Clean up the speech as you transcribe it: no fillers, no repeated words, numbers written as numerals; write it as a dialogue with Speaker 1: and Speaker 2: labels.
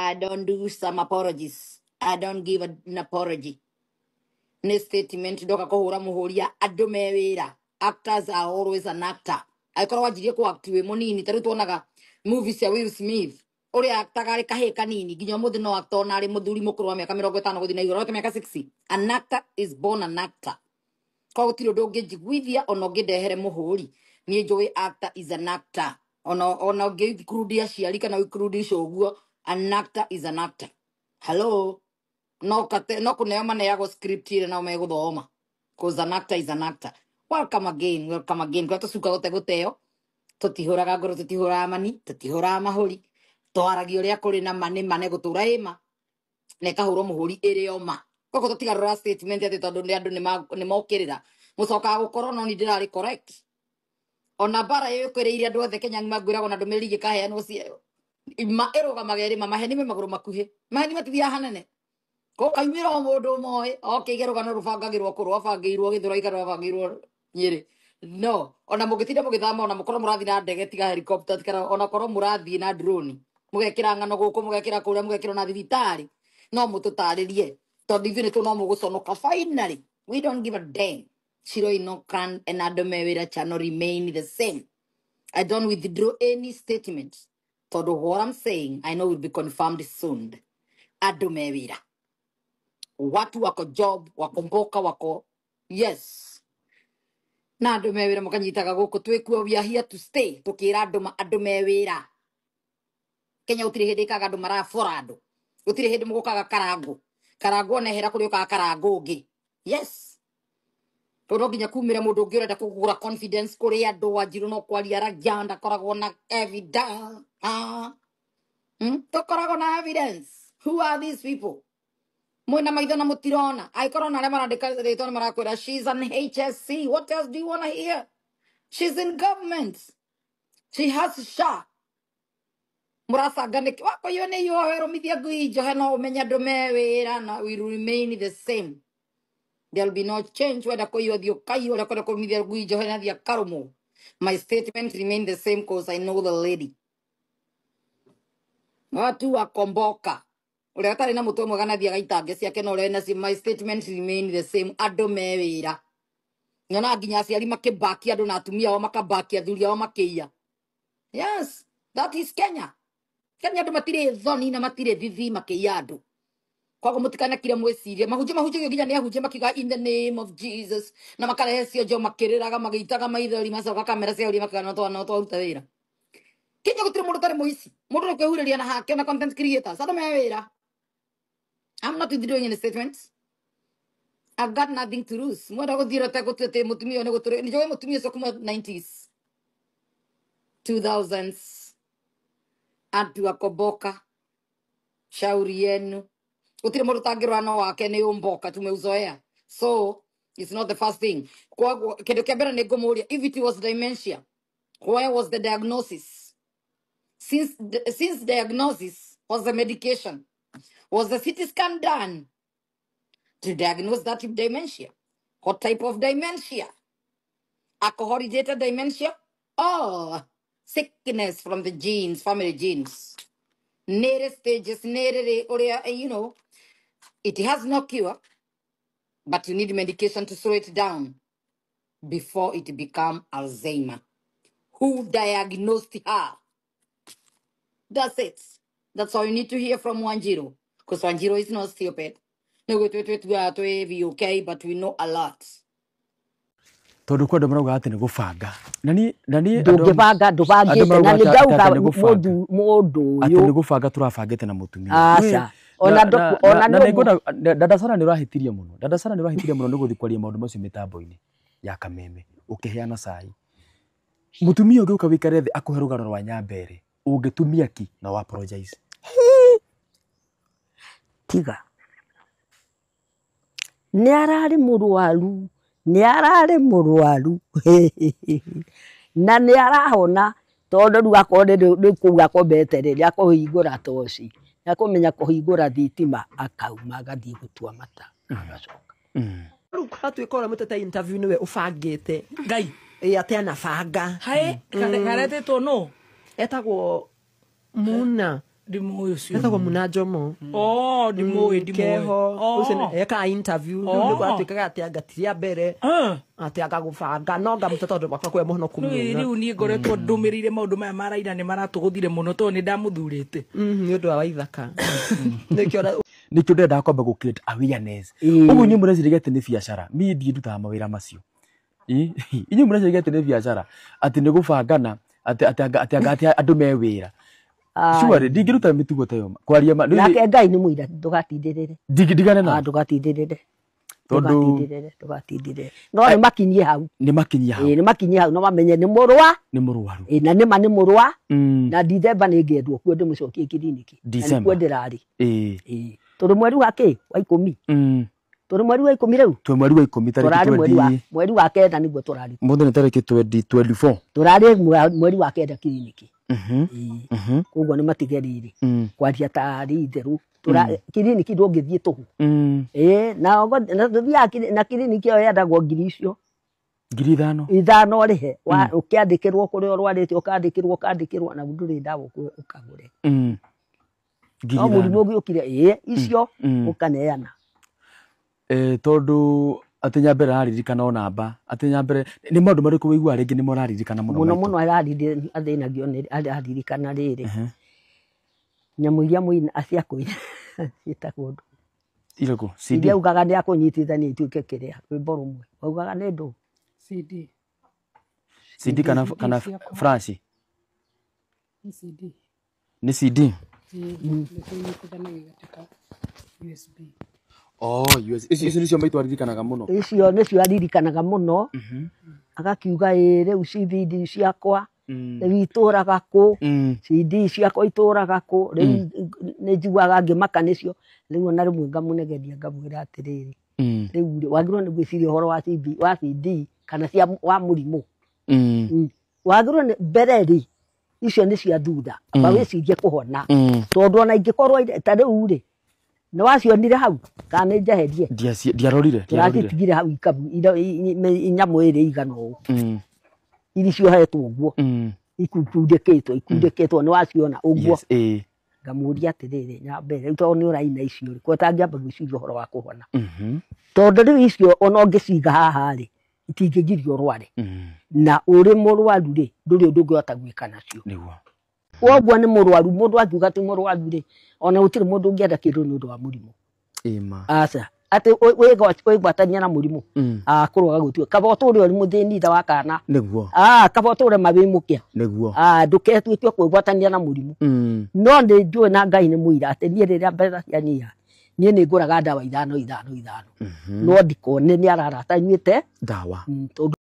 Speaker 1: I don't do some apologies. I don't give an apology. Nĩ statement ndoka kũhũra mũhũria andũ me wĩra. Actors are always an actor. Angĩkorwo wanjirie kũ act wĩ mũnini, ta rĩu tuonaga movie cia Will Smith, ũrĩa actaga arĩ kahĩĩ kanini nginya ũmũthĩ no actor ona arĩ mũthuri mũkũrũ wa mĩaka 50 gũthiĩ na igũrũ, arĩ mĩaka 60. An actor is born an actor. Kwa gũtirĩ ũndũ ũngĩnjiguithia ona ũngĩndehere mũhũri, niĩ njũĩ actor is an actor. Ona ũngĩ aciari kana include ũguo, an actor is an actor. Hello, no kate no kuneo maneagwo script ĩrĩa nao megũthoma, cause an actor is an actor. Welcome again, welcome again. Kwa tũcuka gũte gũteo, tũtihũraga ngoro, tũtihũraga mani, tũtihũraga mahũri, twaragia ũrĩa kũrĩ na ma nĩ ma na gũtũra ĩma na ĩkahũrwo mũhũri ĩrĩ o ma. Koguo tũtigarũra statement atĩ tondũ nĩ andũ nĩ mokĩrĩra mũcokaga gũkorwo no ni ndĩrarĩ correct. Ona mbara ĩyo ĩkwĩrĩire andũ othe Kenya ng'ima, ngwĩragwo na ndũmĩrĩri ĩkaheanwo ma ĩrũgamaga ĩrĩ ma maheni me magũrũ makuhĩ, maheni matithiaga hanene. Ko kaumĩra o mũndũ ũmoĩ oke rũgano rũbangagĩrwo kũ rwabangĩirwo Gĩthũrai kana rwabangĩirwo Nyĩrĩ. No ona mũngĩtinda mũgĩthama, ona mũkorwo mũrathiĩ na ndege tiga helicopter kana ona korwo mũrathiĩ na drone, mũgekĩra ng'ano gũkũ, mũgekĩra kũrĩa, mũgekĩra na thibitarĩ, no mũtũtarĩrie tondũ ithuĩ nĩ no mũgũconoka. Finally, we don't give a damn. Shiro Inokan and andũ me wĩra channel remain the same. I don't withdraw any statement tondũ what I'm saying, I know will be confirmed soon. Andũ me wĩra, watu wako job, wako mboka, wako yes na andũ me wĩra mũkanyitaga gũkũ twĩkuo. We are here to stay, tũkĩra andũ ma andũ me wĩra. Kenya gũtirĩ hĩndĩ ĩkaga andũ marabora andũ, gũtirĩ hĩndĩ mũgũkaga karango karango onehera kũrĩ ũkaga karango ũngĩ. Yes, tondũ no nginya kumĩre mũndũ ũngĩ ũrenda kũgũra confidence kũrĩ andũ. Wanjiru no kwaria aragia, ndakoragwo na evidence. Ah. Tũkoragwo na evidence. Who are these people? Mwĩna maitho na mũtirona. Angĩkorwo na arĩa marandĩka rĩtwa nĩ marakwĩra she's an HSC, what else do you want to hear? She's in government, she has SHA. Mũracanga nĩkĩ? Wakoiyo nĩ yohe rũmithia ngui njohe, no ũmenye andũ me wĩra na will remain the same. There'll be no change. Wenda kũiywo thiĩ ũkaiywo, ũrĩa kwenda kũrũmithia ngui njohe na thiĩ akarũmwo. My statement remain the same cause I know the lady. Watu wakomboka, ũrĩa atarĩ na mũtwe mwega na thiĩ agaitange ciake, na ũrĩa nacio. My statement remain the same. Andũ me wĩra. Nyonaga nginya aciari makĩbakia andũ na atumia ao, makabakia athuri ao makĩiya. Yes, that is Kenya. Kenya andũ matirĩ thoni na matirĩ thithi, makĩiya andũ. Koguo mũtikanakire mwĩcirie mahunjio mahunjagio nginya nĩ ahunjia makiuga "In the name of Jesus" na makarehe cionjo makĩrĩraga magĩitaga maithori, macoka kamera ciaũria makiuga no twa no twaruta wĩra. Kenya gũtirĩ mũndũ ũtarĩ mũici, mũndũ nĩ kwĩhurĩria na hake na content creators. Andũ me wĩra. I'm not withdrawing any statements. I've got nothing to lose. Mwenda gũthiĩ rote gũtua atĩ mũtumia ũyũ nĩ gũtũrĩ nĩ njũĩ mũtumia ũcio kuma 90s, 2000s. Antu akomboka, shauri yenu. Gũtirĩ mũndũ ũtangĩrora no wake nĩ ũmboka, tumeuzoea, so it's not the first thing. Koguo kĩndũ kĩa mbere nĩ ngũmũria, if it was dementia, where was the diagnosis? Since diagnosis was the medication, was the CT scan done to diagnose that dementia? What type of dementia? Alcohol related dementia or sickness from the genes, family genes? Nere stages, nere ũrĩa, it has no cure, but you need medication to slow it down before it become Alzheimer. Who diagnosed her? That's it. That's all you need to hear from Wanjiru, because Wanjiru is not stupid. No, we okay, but we know a lot.
Speaker 2: Tondũ kwa andũ marauga atĩ nĩ gũbanga na niĩ andũ
Speaker 3: Ndũngĩbanga.
Speaker 2: Andũ
Speaker 3: Ndũbangĩte na
Speaker 2: marauga
Speaker 3: nĩ
Speaker 2: atĩ
Speaker 3: ndauga
Speaker 2: atĩ nĩ gũbanga
Speaker 3: mũndũ mũndũ
Speaker 2: atĩ nĩ
Speaker 3: ũyũ
Speaker 2: gũbanga tũrabangĩte na mũtumia.
Speaker 3: Aca, ona
Speaker 2: Na
Speaker 3: ona
Speaker 2: na
Speaker 3: nĩ
Speaker 2: nĩ ngwenda Dada Sara, nĩ ũrahĩtirie mũno. Dada Sara, nĩ ũrahĩtirie mũno nĩ gũthiĩ kwaria maũndũ macio mĩtambo-inĩ ya kameme ũkĩheana cai. Mũtumia ũngĩ ũka wĩikare thĩ akũhe rũgano rwa Nyambere, ũngĩtumia ki na wa apologize.
Speaker 3: Tiga nĩ ararĩ mũrwaru, nĩ ararĩ mũrwaru na nĩ arahona, tondũ rĩu akorwo nĩ kũu akomete rĩ, nĩ akũhingũra toci, nĩ akũmenya kũhingũra thitima, akauma agathiĩ gũtua mata, agacoka.
Speaker 4: Rĩu hatuĩka ũrĩa mũtete interview nĩwe ũbangĩte.
Speaker 5: Ngai.
Speaker 4: Ĩ atĩ anabanga.
Speaker 5: Hai karetĩtwo no
Speaker 4: Etagwo Muna.
Speaker 5: Ndimũĩ ũcio.
Speaker 4: Etagwo Muna Njomo.
Speaker 5: Oh, ndimũĩ, ndimũĩ.
Speaker 4: Keho.
Speaker 5: Oh.
Speaker 4: Ũcio ekaga interview. Rĩu
Speaker 5: Oh.
Speaker 4: nĩguo atuĩkaga atĩ anga ti rĩa mbere.
Speaker 5: Ah.
Speaker 4: Atĩ anga gũbanga no ngamũta tondũ wakwa kwĩ mũno
Speaker 5: Rĩu
Speaker 4: kũmuona.
Speaker 5: rĩu niĩ ngoretwo ndũmĩrĩire maũndũ maya ma Raila nĩ maratũgũthire mũno tondũ nĩ ndamũthurĩte.
Speaker 4: Nĩ ũndũ wa Waithaka. Nĩkĩo
Speaker 2: Nĩkĩo ndĩrendaga kwamba gũ create awareness.
Speaker 3: Ĩĩ.
Speaker 2: Ũguo inyuĩ mũreciragia atĩ nĩ biacara, niĩ ndiĩ mawĩra macio. Ĩ, inyuĩ mũreciragia atĩ nĩ biacara, atĩ nĩ gũbangana, atĩ anga atĩ andũ me wĩra. Surely ndingĩruta mĩtugo ta ĩyo kwaria ma
Speaker 3: Nake Ngai nĩ mũira, ndũgatindĩrĩre.
Speaker 2: Ndigane
Speaker 3: Ah,
Speaker 2: na
Speaker 3: ndũgatindĩrĩre.
Speaker 2: Tondũ
Speaker 3: Ndũgatindĩrĩre, ndũgatindĩrĩre, no nĩ makinyie hau.
Speaker 2: Nĩ makinyia hau.
Speaker 3: Ĩĩ, nĩ makinyie hau no mamenye nĩ mũrũa.
Speaker 2: Nĩ mũrwaru.
Speaker 3: Ĩĩ, na nĩma nĩ mũrũa. Na Dithemba nĩ ngĩendwo kuo ndĩmũcokie kiriniki na
Speaker 2: December.
Speaker 3: nĩkuo ndĩrarĩ. Ĩĩ, tũrĩ mweri wa kĩ wa 10. Tũrĩ mweri wa 10 rĩu.
Speaker 2: Twĩ mweri wa 10 tarĩki
Speaker 3: Tũrarĩ mweri wa
Speaker 2: 20.
Speaker 3: mweri wa 9 nĩguo tũrarĩ.
Speaker 2: Mũthĩ nĩ tarĩki 24.
Speaker 3: Tũrarĩ mweri wa 9 kiriniki. Ĩĩ. Koguo nĩ matige rĩrĩ kwaria tarĩ itherũ. Kiriniki ndũngĩthiĩ tũhũ. Ĩĩ, na tũthiaga na kiriniki ĩyo yendagwo ngiri icio.
Speaker 2: 5,000.
Speaker 3: 5 ũrĩhe ũkĩandĩkĩrwo kũrĩa ũrwarĩte, ũkandĩkĩrwo, ũkandĩkĩrwo, na ndũrĩ ndawa ũkagũre.
Speaker 2: Ngiri
Speaker 3: No mũrimũ
Speaker 2: ithano.
Speaker 3: ũgĩũkire, ĩĩ, icio ũkaneana.
Speaker 2: Eh, tondũ atĩ Nyambere araririkana o namba, atĩ Nyambere nĩ maũndũ marĩkũ wĩiguaga rĩngĩ nĩmo ũraririkana mũno?
Speaker 3: Mũno.
Speaker 2: Maitũ?
Speaker 3: Mũno athĩnagio nĩ araririkana rĩrĩ, nyamũ iria mũina cia kũina ciĩtagwo ndũ?
Speaker 2: Irĩkũ? CD?
Speaker 3: Iria augaga nĩ akũnyitithania ituĩke kĩrĩa rwĩmbo rũmwe, augaga nĩ ndũ?
Speaker 6: CD.
Speaker 2: CD kana
Speaker 6: CD
Speaker 2: kana
Speaker 6: ciakwa.
Speaker 2: flash?
Speaker 6: Nĩ CD.
Speaker 2: Nĩ CD?
Speaker 6: Ĩĩ, nĩkũnyitithanagia igatuĩka USB.
Speaker 2: Oh, US. Icio nĩcio maitũ aririkanaga mũno.
Speaker 3: Icio nĩcio aririkanaga mũno, agakiuga, ĩ, rĩu CD ciakwa rĩu itũraga kũ? CD ciakwa itũraga kũ rĩu? Nĩ njiguaga ngĩmaka nĩcio rĩu. Ona rĩmwe ngamũnegeria, ngamwĩra atĩrĩrĩ, rĩu rĩ wagĩrĩirwo nĩ gwĩciria ũhoro wa CD, wa CD kana cia wa mũrimũ. Wagĩrĩirwo nĩ mbere rĩ, icio nĩ cia thutha, amba wĩcirie kũhona, tondũ ona ingĩkorwo ta rĩu rĩ, nĩ wacionire hau kana nĩ njeherie?
Speaker 2: Ndiarorire, ndiarorire.
Speaker 3: Tũracitigire hau ikabu nyamũ ĩrĩ igana ũũ, iri ciohetwo ũguo, ikundĩkĩtwo, ikundĩkĩtwo, nĩ waciona ũguo?
Speaker 2: Yes, ĩĩ.
Speaker 3: Ngamũria atĩrĩrĩ, Nyambere, rĩu tondũ nĩ ũraina icio rĩ, ko ũtangĩamba gwĩciria ũhoro wa kũhona? Tondũ rĩu icio ona ũngĩciga haha rĩ, itingĩgiria ũrware. Na ũrĩ mũrwaru rĩ, ndũrĩ ũndũ ũngĩhota gwĩka nacio.
Speaker 2: Nĩguo.
Speaker 3: Woguo nĩ mũrwaru, mũndũ angiuga ti mũrwaru rĩ, ona gũtirĩ mũndũ ũngĩenda kĩndũ nĩ ũndũ wa mũrimũ.
Speaker 2: Ĩma.
Speaker 3: Aca, atĩ wĩgwatania na mũrimũ. Ah, kũrwaga gũtiwe, kaba ũtũre ũrĩ mũthĩni ithe wa kana.
Speaker 2: Nĩguo.
Speaker 3: Ah, kaba ũtũre ma wĩ mũkĩa.
Speaker 2: Nĩguo.
Speaker 3: Ah, ndũketuĩke kwĩgwatania na mũrimũ. No nĩ njũĩ na Ngai nĩ mũira atĩ niĩ rĩrĩa mbeca cianyiha, niĩ nĩ ngũraga ndawa ithano ithano ithano, no ndikone nĩ ararata nyuĩte.
Speaker 2: Ndawa.
Speaker 3: Tondũ